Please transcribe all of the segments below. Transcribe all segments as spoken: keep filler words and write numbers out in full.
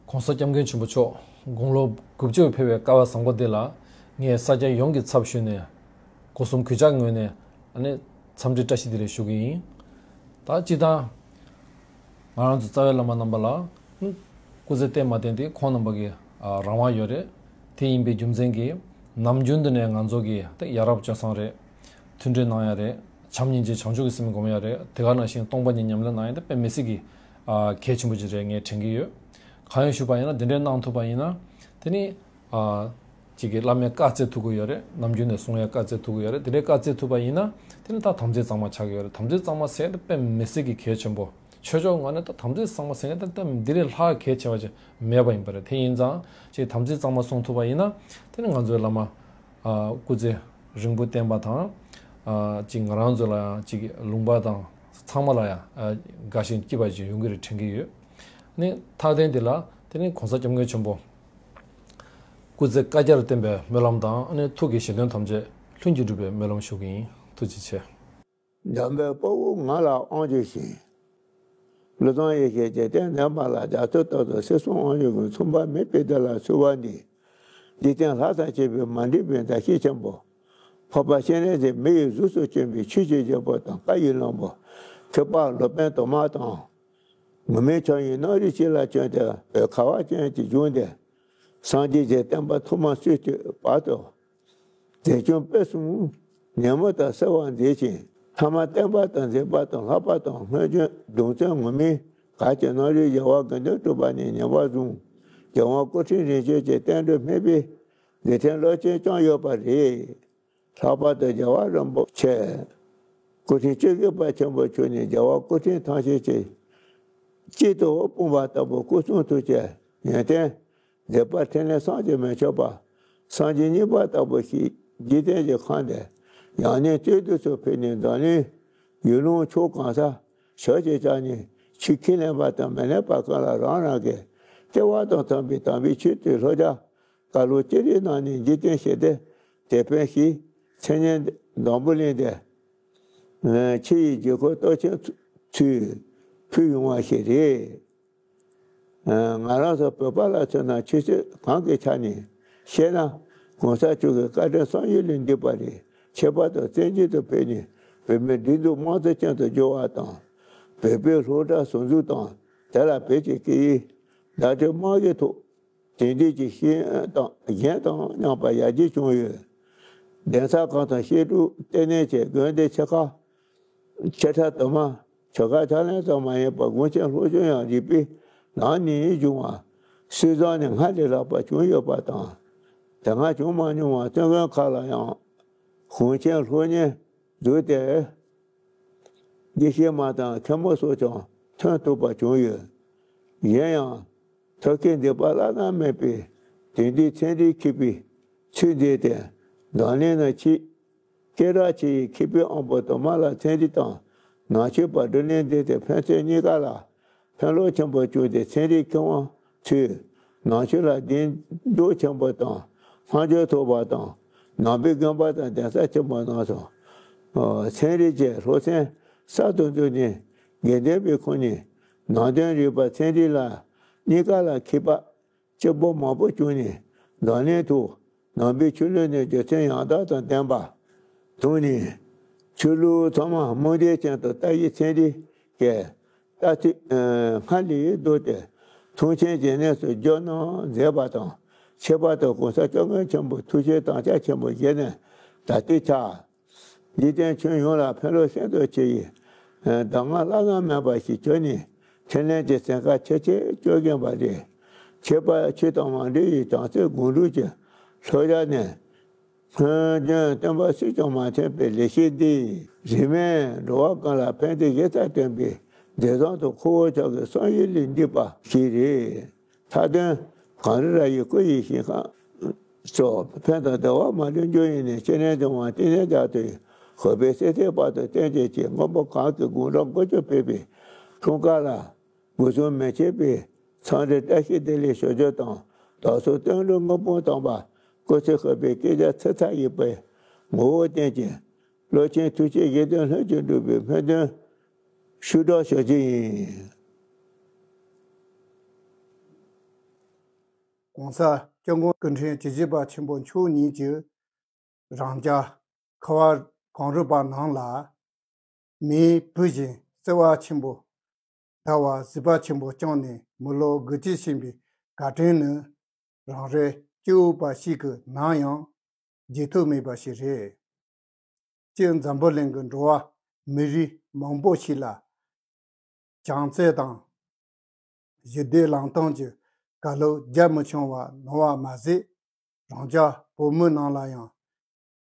༸གོང་ས་༸སྐྱབས་མགོན་ཆེན་པོ་མཆོག་དགུང་ལོ་དགུ་བཅུ་ཕེབས་པའི་སྐལ་བ་བཟང་པོ་འདི་ལ། ངས་ས་སྐྱ་ཡོངས་ཀྱི་ཚབ་ཞུས་ནས། སྒོ་གསུམ་གུས་ཕྱག་ངོས་ནས་ཨ་ནི་འཚམས་འདྲི་བཀྲ་ཤིས་བདེ་ལེགས་ཞུ་གི་ཡིན། ད་སྤྱིར་བཏང་ང་རང་ཚོ་རྩ་བའི་བླ་མ་རྣམ་པ་ལ་སྐུ་ཚེ་བརྟན་མ་བརྟན་དེ་ཁོང་རྣམ་པ་གི་ཨ་རང་དབང་ཡོད་རེད། དེ་ཡིན་པའི་རྒྱུ་མཚན་གྱིས་ནམ་རྒྱུན་དུ་ནས་ང་ཚོ་གི་ད་ཡ་རབས་སྤྱོད་བཟང་རེད། མཐུན་སྒྲིལ་གནང་ཡ་རེད། བྱམས་སྙིང་རྗེ་བྱང་ཆུབ་ཀྱི་སེམས་སྒོམ་ཡ་རེད། དེ་ག་ནང་བཞིན་སྟོང་པ་ཉིད་ཉམས་ལེན་གནང་ཡ་དེ་དཔེ་མི་སྲིད་ཀྱི་ཨ་གལ་ཆེན་པོ་ཅིག་རེད། ངས་དྲན་གྱི་ཡོད། གང་ཡིན་ཞུས་པ་ཡིན་ན་དེ་འདྲའི་གནང་ཐུབ་པ་ཡིན་ན། དེ་ནི་ཨ་ཅིག་གི་བླ་མས་བཀའ་སྩལ་ཐུབ་ཀྱི་ཡོད་རེད། ནམ་རྒྱུན་ནས་གསུང་ཡ་བཀའ་སྩལ་ཐུབ་ཀྱི་ཡོད་རེད། དེ་འདྲའི་བཀའ་སྩལ་ཐུབ་པ་ཡིན་ན་དེ་ནི་ད་དམ་ཚིག་གཙང་མ་ཆགས་ཀྱི་ཡོད་རེད། དམ་ཚིག་གཙང་མ་ཟེར་དེ་དཔེ་མི་སྲིད་ཀྱི་གལ་ཆེན་པོ། ཆོས་ཕྱོགས་ངོས་ནས་ད་དམ་ཚིག་གཙང་མ་ཟེར་མཁན་དེ་ད་འདི་ལས་ལྷག་གལ་ཆེ་བ་ཅིག་མེད་པ་ཡིན་པ་རེད། དེ་ཡིན་ཙང་ཅིག་དམ་ཚིག་གཙང་མ་སྲུང་ཐུབ་པ་ཡིན་ན་དེ་ནི་ང་ཚོའི་བླ་མ་ཨ་སྐུ་ཚེ་རིང་པོ་བརྟན་པ་དང་། ཨ་ཅིག་ང་རང་ཚོ་ལ་ཡང་ཅིག་ལུང་པ་དང་ཚང་མ་ལ་ཡང་ཨ་དགའ་ཞིང་སྐྱིད་པ་ཅིག་ཡོང་གི་རེད་དྲན་གྱི་ཡོད། ནི་མཐའ་དོན་འདི་ལ་དེ་ནི་༸གོང་ས་༸སྐྱབས་མགོན་ཆེན་པོ་སྐུ་ཚེ་བསྐལ་བརྒྱར་བརྟན་པའི་སྨོན་ལམ་དང་། ཨ་ནི་ཐུགས་ཀྱི་བཞེད་དོན་ཐམས་ཅད་ལྷུན་གྱིས་འགྲུབ་པའི་སྨོན་ལམ་ཞུ་གི་ཡིན། ཐུགས་རྗེ་ཆེ། འཇམ་དཔལ་དཔའ་བོས་ང་ལ་དབང་བྱས་ཤིང་། བློ་བཟང་ཡེ་ཤེས་ཀྱིས་རྟེན་འབྲེལ་མ་ལ་རྒྱ་མཚོ་ལྟ་བུ་སེར་སྲུང་དབང་ཕྱུག་གི་མཚུངས་པ་མེད་པའི་བདེ་ལ་གསོལ་བ་འདེབས། འཇིག་རྟེན་ལྷ་དང་བཅས་པའི་མ་འདྲིས་པའི་མཛའ་བཤེས་ཆེན་པོ། འཕགས་པ་སྤྱན་རས་གཟིགས་མི་ཡི་གཟུགས་སུ་བྱོན་པའི་ཆོས་ཀྱི་རྒྱལ་པོ་དང་བཀའ་ཡི་བློན་པོ། ཐེག་པ་སློབ་དཔོན་དུ་མ་དང་། ངུར་སྨྲིག་ཆོས་དབྱིངས་རྣམ་རིག་སྤྱི་ལ་བྱོན་ཏེ་བོད་ཁ་བ་ཅན་གྱི་གཞུང་འདི། སངས་རྒྱས་ཀྱི་བསྟན་པ་ཐོག་མ་སུས་བཏུད་བར་དུ། འཛིན་སྐྱོང་སྤེལ་གསུམ་ཉིན་མོ་ལྟར་གསལ་བར་མཛད་ཅིང་། ཐ་མ་བསྟན་པ་དང་འཛིན་པ་དང་ལྷག་པ་དང་སྔོན་བྱོན་གདུང་བརྩོན་ངུར་སྨྲིག་གར་གྱི་རྣམ་རིག་རྒྱལ་བ་དགེ་འདུན་གྲུབ་པ་ནས་ཉེ་བར་བཟུང་། རྒྱལ་དབང་སྐུ་ཕྲེང་རིམ་བྱོན་གྱི་བསྟན་འགྲོའི་སྨད་པའི་མཛད་འཕྲིན་རླབས་ཆེན་བསྐྱངས་ཡོད་པ་རེད། ལྷག་པར་དུ་རྒྱལ་བ་རིན་པོ་ཆེ་སྐུ་ཕྲེང་བཅུ་བཞི་པ་ཆེན་པོ་མཆོག་ནི་རྒྱལ་བ་སྐུ་ཕྲེང་ཐམས་ཅད་ཀྱི་དཀྱིལ་དུ་སྤུངས་པ་ལྟ་བུ་སྐུ་གསུང་ཐུགས་ཀྱི་ཡོན་ཏན་མཛད་པ་འཕྲིན་ལས་བསམ་གྱིས་མི་ཁྱབ་པ། སངས་རྒྱས་གཉིས་པ་ལྟ་བུ་ཞིག་འཇིག་རྟེན་གྱི་ཁམས་འདིར་ཡང་སྙིང་བཅུད་དུ་སུ་ཕེབས་ནས་འཛམ་གླིང་ཡུལ་ལུང་ཕྱོགས་གང་སར་ཞབས་ཀྱིས་བཅགས་ནས་ཆོས་ཁས་ལེན་པ་དང་མི་ལེན་པ་ཀུན་ལ་རང་རང་གི་ལྟེ་བ་དང་མཐུན་པའི་དམ་པའི་ཆོས་ཀྱི་བསླབ་བྱ་བཀའ་སློབ་ཅི་རིགས་གནང་ནས་འཇིག་རྟེན་ཞི་བདེ་དེད་དཔོན་ཞིག་མཚན་སྙན་འཛམ་བུ་གླིང་འདིར་ཆོས་ཡི་དཀྱིལ་འཁོར་གཏོར་ཆེན་ཚུལ་ཕུལ་ཡོང་བ་ཞིག་རེད། ང་རང་ཚོ་བོད་པ་ལ་མཚོན་ན་ཆོས་སྲིད་གང་གི་ཆ་ནས་བཤད་ན་༸གོང་ས་མཆོག་གི་བཀའ་དྲིན་བསམ་ཡུལ་ལས་འདས་པ་རེད། ཁྱད་པར་དུ་བཙན་བྱོལ་དུ་ཕེབས་ནས་བོད་མིའི་སྒྲིག་འཛུགས་དམངས་གཙོ་ཅན་དུ་བསྒྱུར་བ་དང་། བོད་པའི་སློབ་གྲྭ་ཟུར་འཛུགས་དང་། དེ་ལ་བོད་ཀྱི་སྐད་ཡིག་བརྡ་སྤྲོད་རྨང་གཞིའི་ཐོག་དེང་དུས་ཀྱི་ཤེས་ཡོན་དང་གཞན་དང་མཉམ་པར་ཡར་རྒྱས་བྱུང་ཡོད། གདན་ས་ཁག་དང་བཤད་སྒྲུབ་ལྟེ་གནས་བཅས་དགོན་སྡེ་ཆེ་ཁག་ཆེ་ཕྲ་དུ་མ་ཆོལ་ཁ་ཕྱག་ལེན་ཙམ་མ་ཡིན་པར་དགོན་ཆེན་སློབ་ཆུང་ཡང་རིག་པའི་ནང་ནས་བྱུང་བ། སུས་བཟུང་ནས་སྔར་ལས་ལྷག་པ་བྱུང་ཡོད་པ་དང་། དེ་སྔ་བྱུང་མ་མྱོང་བ་བཙུན་དགོན་ཁག་ལ་ཡང་གཞུང་ཆེན་སློབ་གཉེར་མཛོད་དེ། དགེ་བཤེས་མ་དང་མཁན་པོ་སོགས་ཀྱང་ཐོན་ཐུབ་པ་བྱུང་ཡོད། གཞན་ཡང་ཐབས་མཁས་འདི་པ་བླ་ན་མེད་པའི་དེང་དུས་ཚན་རིག་མཁས་པའི་ཚུལ་མཛད་དེ་འཛམ་གླིང་ན་ཆེས་སྐད་གྲགས་ཆེ་བའི་མཁས་པའི་དབང་པོ་དུ་མ་ལ་ཚན་རིག་དང་ནང་ཆོས་པ་བགྲོ་གླེང་མཛད་དེ་ཕན་ཚུན་གཉིས་ཀ་ལ་ཕན་ལོག་ཆེན་པོ་བྱུང་སྟེ་ཚན་རིག་མཁས་དབང་ཚོས་ནང་ཆོས་ལ་གདེང་འཇོག་ཆེན་པོ་དང་བསམ་སྦྱོར་མཐོ་བ་དང་ནང་པའི་དགོན་པ་དང་གདན་ས་ཆེན་པོ་རྣམས་སུ་ཚན་རིག་གི་སློབ་ཚན་གསར་དུ་འཛུགས་ནས་དགེ་ལྡན་པའི་ཁོངས་ནས་ནང་དོན་རིག་པ་ཚན་རིག་ལ་གཉིས་ཀ་ལ་མཁས་པ་སྐྱེས་བུ་མང་པོ་བྱུང་ནས་འཛམ་གླིང་ཐོག་ནང་པའི་ཆོས་ལུགས་ནས་རྒྱུ་མཚན་ཡང་དག་དང་ལྡན་པ་བྱུང་ནས་ཆོས་ལུགས་ཚང་མ་རྨོངས་དད་ཅན་དུ་ལྟ་བའི་ཚན་རིག་གི་ལྟ་ཚུལ་སྔར་ལས་ལྡོག་སྟེ་མཐོང་ཆེན་གྱི་གནས་སུ་འགྱུར་གནང་མཛད་པ་དང་། ཁྱད་པར་དུ་༸གོང་ས་༸སྐྱབས་མགོན་ཆེན་པོའི་ཐུགས་བཞེད་དམ་བཅའ་ཆེན་པོ་བཞེས་ནས་ད་ལྟའི་ཆར་འཇིག་རྟེན་ཁྱོན་ཡོངས་ལ་ཕན་ཐོགས་ཤིན་ཏུ་ཆེ་བའི་གདམས་ངག་བླ་ན་མེད་པ་ཞིག་གྱུར་ནས་འཕྲིན་ལས་ཀྱི་སེམས་ཁ་ཆེ་ཆེར་སྐྱོར་བཞིན་པ་རེད། ཁྱད་པར་ཆོས་དང་མ་འབྲེལ་བའི་བྱང་སེམས་སྒོམ་སྒྲུབ་ཀྱི་ལྷོད་ཡངས་ནས། སྔོན་བྱོན་སྟོན་པ་སུས་ཀྱང་མ་མཐོང་བའི་ལེགས་བཤད་འདི་རིས་མེད་འགྲོ་བ་ཀུན་ལ་ཕན་བདེ་ཞིག་སྩལ་སྟོན་པའི་མཛད་བཟང་དང་ཁོ་བོ་ཅག་གི་བསམ་ཡུལ་ལས་འདས་པ་ཞིག་རེད། མཐའ་དོན་གངས་རི་ར་ཡི་སྐུ་ཡི་ཞིང་ཁམས་སུ་ཕན་དང་བདེ་བ་མ་ལུས་འབྱུང་ཡིན་ནས་སྤྱན་རས་གཟིགས་དབང་བསྟན་འཛིན་རྒྱ་མཚོ་ཡི་ཧོ་པའི་སྲས་མཐའི་བར་དུ་བསྟན་བཅོས་ཀྱི་མགོན་པོ་གང་གི་དགུང་གྲངས་དགུ་བཅུ་ཕེབས་པའི་འཁྲུངས་སྐར་ལ། དགུ་གསུམ་མི་ཕྱེད་པའི་འཚམས་འདྲི་བཀྲ་ཤིས་བདེ་ལེགས་ཞུ་རྒྱུ་དང་། བདག་སོགས་བསྟན་འགྲོའི་དངོས་པོ་དམ་པ་སྐུ་ཚེ་ཧུར་པའི་སྐུ་ཚེ་ཚེ་མཚམས་ཡི་པའི་ངོ་བོ་བསྟན་ཅིང་། བློ་ཆེན་ཐུགས་ཆེན་བཞེད་དོན་ལྷུན་གྱིས་འགྲུབ་པའི་སྨོན་འདུན་ཞུ་སྒྲོག་ཞུ་རྒྱུ་ཡིན། ༸གོང་ས་༸སྐྱབས་མགོན་སྐུ་ཕྲེང་བཅུ་བཞི་པ་ཆེན་པོ་མཆོག་ཉིད་ཀྱིས་རང་རྒྱལ་ཁ་བ་གངས་རི་པ་ནང་ལ། མེས་བུ་བཞིན་བརྩེ་བ་ཆེན་པོ། དལ་བ་གཟི་དཔལ་ཆེན་པོ་བསྐྱངས་ནས་མི་ལོ་དགུ་བཅུ་ཕྱིན་པའི་བཀའ་དྲིན་ནི། རང་རེ་སྐྱེ་བོ་པ་ཞིག་གིས་ནམ་ཡང་བརྗེད་ཐབས་མེད་པ་ཞིག་རེད། སྤྱིར་འཛམ་བུ་གླིང་གི་འགྲོ་བ་མི་རིགས་མང་པོ་ཞིག་ལ། བྱམས་བརྩེ་དང་། ཞི་བདེའི་ལམ་སྟོན་གྱི་བཀའ་སློབ་རྒྱ་མི་ཆུང་བ་གནང་བ་མ་ཟད། རང་ཅག་བོད་མི་རྣམས་ལ་ཡང་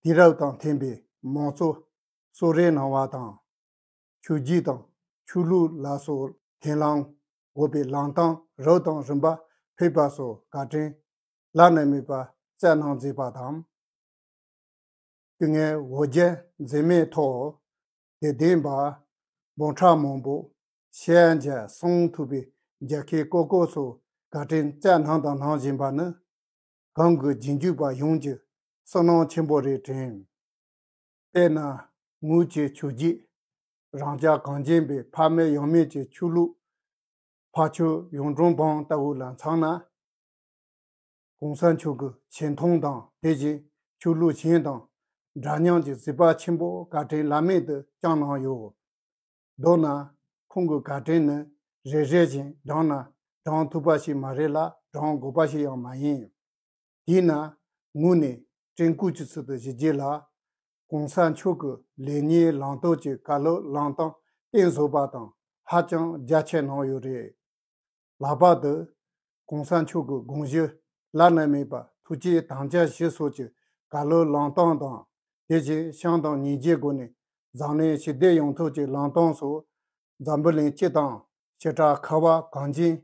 དུས་རབས་དང་མཐུན་པའི་མང་གཙོ་གསོལ་རས་གནང་བ་དང་། ཆོས་བརྒྱུད་དང་ཆོས་ལུགས་ལ་སོགས་མཐུན་ལམ་དགོས་པའི་ལམ་སྟོན་རབ་དང་རིམ་པ་ཕེབས་པ་སོགས་བཀའ་དྲིན་བླ་ན་མེད་པ་སྩལ་གནང་མཛད་པ་དང་། དེ་སྔའི་འོ་བརྒྱལ་འཛད་མེད་ཐོག་དད་ལྡན་པ་འབུམ་ཕྲག་མང་པོ་ཞལ་མཇལ་གསུང་ཐུབ་པའི་རྒྱལ་ཁའི་སྐུ་སྐབས་སུ་བཀའ་དྲིན་སྩལ་གནང་དང་གནང་བཞིན་པ་ནི། གང་གི་རྗེས་འཇུག་པ་ཡོངས་ཀྱི་བསོད་ནམས་ཆེན་པོ་རེད་དྲན། དཔེར་ན། ངོས་ཀྱི་ཆོས་བརྒྱུད་རང་ཅག་གངས་ཅན་པའི་ཕ་མེས་ཡང་མེས་ཀྱི་ཆོས་ལུགས་འཕགས་མཆོག་གཡུང་དྲུང་བོན་ལྟ་བུ་ལ་མཚོན་ན། ༸གོང་ས་མཆོག་གི་ཆེ་མཐོང་དང་དེ་བཞིན་ཆོས་ལུགས་གཞན་དང་འདྲ་མཉམ་གྱི་གཟི་དཔལ་ཆེན་པོ་བཀའ་དྲིན་བླ་མེད་དུ་བསྐྱངས་གནང་ཡོད། མདོར་ན། ཁོང་གི་བཀའ་དྲིན་ནི་རེ་རེ་བཞིན་བགྲངས་ན་བགྲང་ཐུབ་པ་ཞིག་མ་རེད་ལ་བགྲང་དགོས་པ་ཞིག་ཡང་མ་ཡིན། དེས་ན་ངོས་ནས་དྲན་སྐུལ་གྱི་ཚུལ་དུ་ཞུ་རྒྱུ་ལ། ༸གོང་ས་མཆོག་གི་ལེགས་ཉེས་ལམ་སྟོན་གྱི་བཀའ་སློབ་ལམ་སྟོན་བསྟན་བཟོ་བ་དང་ཧ་ཅང་རྒྱ་ཆེ་གནང་ཡོད་རེད། ལྷག་པར་དུ་༸གོང་ས་མཆོག་གི་དགོངས་གཞི་བླ་ན་མེད་པ་ཐུགས་བསྐྱེད་དམ་བཅའ་བཞི་སོགས་ཀྱི་བཀའ་སློབ་ལམ་སྟོན་དང་དེ་བཞིན་བྱམས་དང་སྙིང་རྗེའི་སྒོ་ནས་འཛམ་གླིང་ཞི་བདེ་ཡོང་ཐབས་ཀྱི་ལམ་སྟོན་སོགས་འཛམ་བུ་གླིང་སྤྱི་དང་བྱེ་བྲག་ཁ་བ་གངས་ཅན་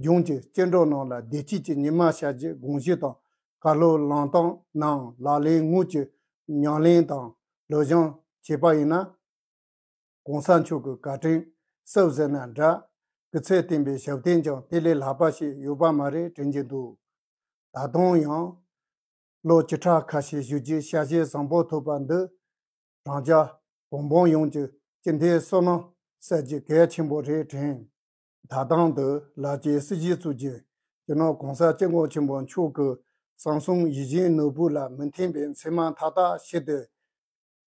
ལྗོངས་ཀྱི་སྐྱེ་འགྲོ་རྣམས་ལ་བདེ་སྐྱིད་ཀྱི་ཉི་མ་ཤར་རྒྱུའི་དགོངས་གཞི་དང་བཀའ་སློབ་ལམ་སྟོན་རྣམས་ལག་ལེན་དངོས་ཀྱི་ཉམས་ལེན་དང་སློབ་སྦྱོང་བྱས་པ་ཡིན་ན། ༸གོང་ས་མཆོག་གི་བཀའ་དྲིན་གསབ་ཟེར་ན་འདྲ། སྐུ་ཚེ་བརྟན་པའི་ཞབས་བརྟན་ཀྱང་དེ་ལས་ལྷག་པ་ཞིག་ཡོད་པ་མ་རེད་དྲན་གྱི་འདུག་ད་དུང་ཡང་། ལོ་བཅུ་ཕྲག་ཁ་ཤས་བཞུགས་རྒྱུའི་ཞལ་བཞེས་བཟང་པོ་ཐོབ་པ་འདི། རང་ཅག་བོད་འབངས་ཡོངས་ཀྱི་སྤྱི་མཐུན་བསོད་ནམས་གསལ་རྒྱུ་གལ་ཆེན་པོ་རེད་དྲན། ད་ཐེངས་འདི་ལ་རྒྱའི་སྲིད་བྱུས་བཙུགས་རྒྱུ། སྤྱི་ནོར་༸གོང་ས་༸སྐྱབས་མགོན་ཆེན་པོ་མཆོག་གི་གསང་གསུམ་ཡིད་བཞིན་ནོར་བུ་ལ་མི་མཐུན་པའི་མཚན་མ་མཐའ་དག་ཞི་སྟེ།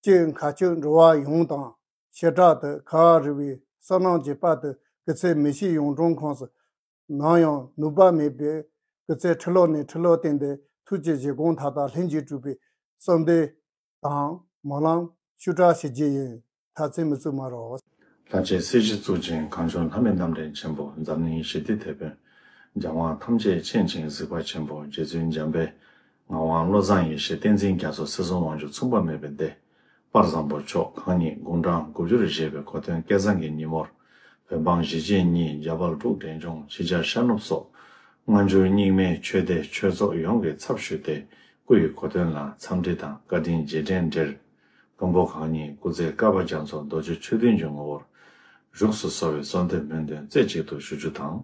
སྤྱིར་མཁའ་སྤྱོད་འགྲོ་བ་ཡོངས་དང་བྱེ་བྲག་ཏུ་ཁ་བ་རི་བའི་བསོད་ནམས་ཀྱི་དཔལ་དུ་སྐུ་ཚེ་མི་ཤིགས་གཡུང་དྲུང་ཁོངས་སུ། ནམ་ཡང་ནུབ་པ་མེད་པའི་སྐུ་ཚེ་ཁྲི་ལོ་ནས་ཁྲི་ལོ་བརྟན་ཏེ་ཐུགས་ཀྱི་བཞེད་དགོངས་མཐའ་དག་ལྷུན་གྱིས་གྲུབ་པའི་བསམ་འདུན་དང་སྨོན་ལམ་ཞུ་གྲབས་ཞུ་རྒྱུ་ཡིན། ད་ཚིག་མི་བཙུགས་མ་རོགས། ལྷར་བཅས་སྲིད་ཞིའི་གཙུག་རྒྱན་གངས་ལྗོངས་ལྷ་མིའི་རྣམ་འདྲེན་ཆེན་པོ། འཛམ་གླིང་ཞི་བདེའི་དེད་དཔོན། རྒྱལ་དབང་ཐམས་ཅད་མཁྱེན་ཅིང་གཟིགས་པ་ཆེན་པོ་རྗེ་བཙུན་འཇམ་དཔལ་ངག་དབང་བློ་བཟང་ཡེ་ཤེས་བསྟན་འཛིན་རྒྱ་མཚོ་སྲིད་གསུམ་དབང་ཕྱུག་མཚུངས་པ་མེད་པའི་སྡེ། དཔལ་བཟང་པོ་མཆོག་གང་ཉིད་དགུང་གྲངས་དགུ་བཅུར་བཞེས་པའི་གོ་སྟོན་སྐལ་བཟང་གི་ཉིན་མོར། བོད་འབངས་གཞིས་བྱེས་གཉིས་རྒྱ་བལ་འབྲུག་འབྲས་ལྗོངས་ཕྱི་རྒྱལ་ཤར་ནུབ་སོགས་སྔ་འགྱུར་རྙིང་མའི་ཆོས་སྡེ་ཆོས་ཚོགས་ཡོངས་ཀྱི་ཚབ་ཞུས་ཏེ་སྐུ་ཡི་གོ་སྟོན་ལ་འཚམས་འདྲི་དང་བཀའ་དྲིན་རྗེས་དྲན་འབྲེལ། མགོན་པོ་གང་ཉིད་སྐུ་ཚེ་བསྐལ་པ་རྒྱ་མཚོ་རྡོ་རྗེ་ཆོས་བདུན་གྱི་ངོ་བོར་བཞུགས་སུ་གསོལ་བའི་གསོལ་འདེབས་སྨོན་འདུན་རྩེ་གཅིག་ཏུ་ཞུ་རྒྱུ་དང་།